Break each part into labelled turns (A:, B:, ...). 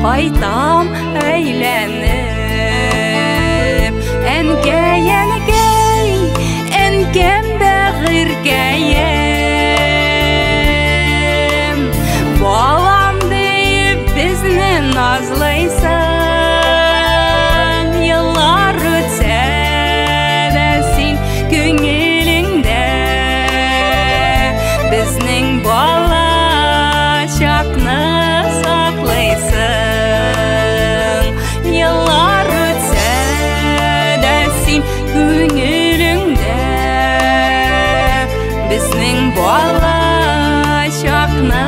A: Кайтам әйләнеп. Әнкәй, әнкәй, әнкәм бәгырькәем, балам диеп безне назлыйсың. Еллар үтсә дә син күңелеңдә безнең бала чакны саклыйсың. Еллар үтсә дә син күңелеңдә безнең бала чакны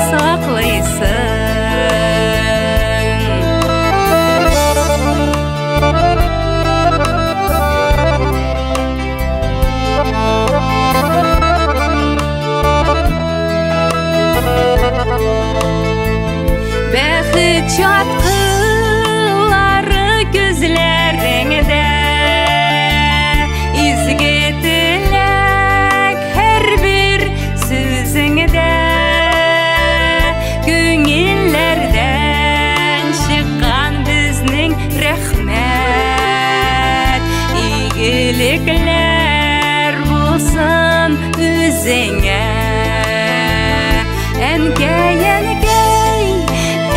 A: саклыйсың. Бәхет чаткылары күзләреңдә, изге теләк һәрбер сүзеңдә, күңелләрдән чыккан безнең рәхмәт. Игелекләр булсын үзеңә. Әнкәй, әнкәй,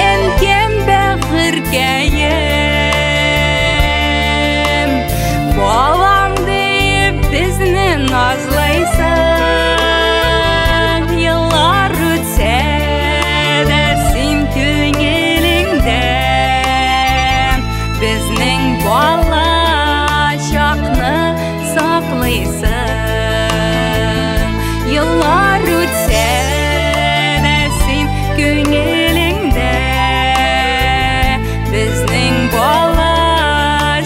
A: әнкәм бәгырькәем, балам диеп безне назлыйсың. Еллар үтсә дә син күңелеңдә безнең бала чакны саклыйсың. Еллар үтсә дә син күңелеңдә безнең бала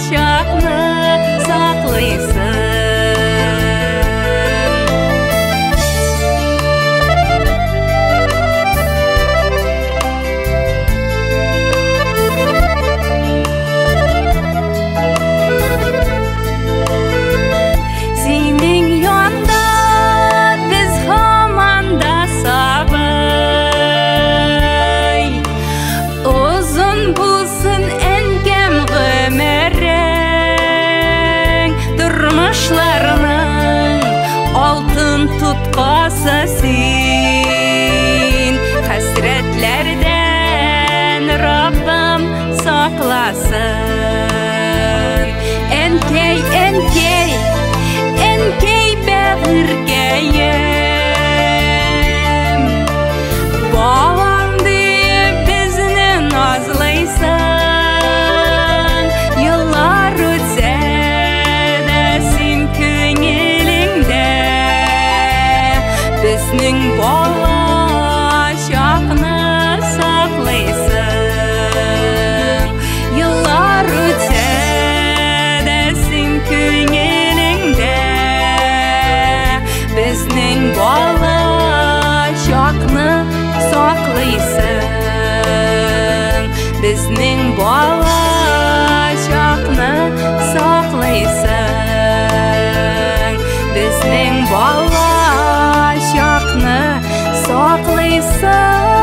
A: чакны саклыйсың. Синең янда без һаман да сабый. Озын булсын, әнкәм, гомерең, тормышларның алтын тоткасы син. Хәсрәтләрдән Раббым сакласын. Әнкәй, әнкәй, әнкәй бәгырькәем, балам диеп безне назлыйсың. Еллар үтсә дә син күңелеңдә безнең бала чакны саклыйсың. Еллар үтсә дә син күңелеңдә безнең бала чакны саклыйсың. Безнең бала чакны саклыйсың. Безнең бала чакны саклыйсың.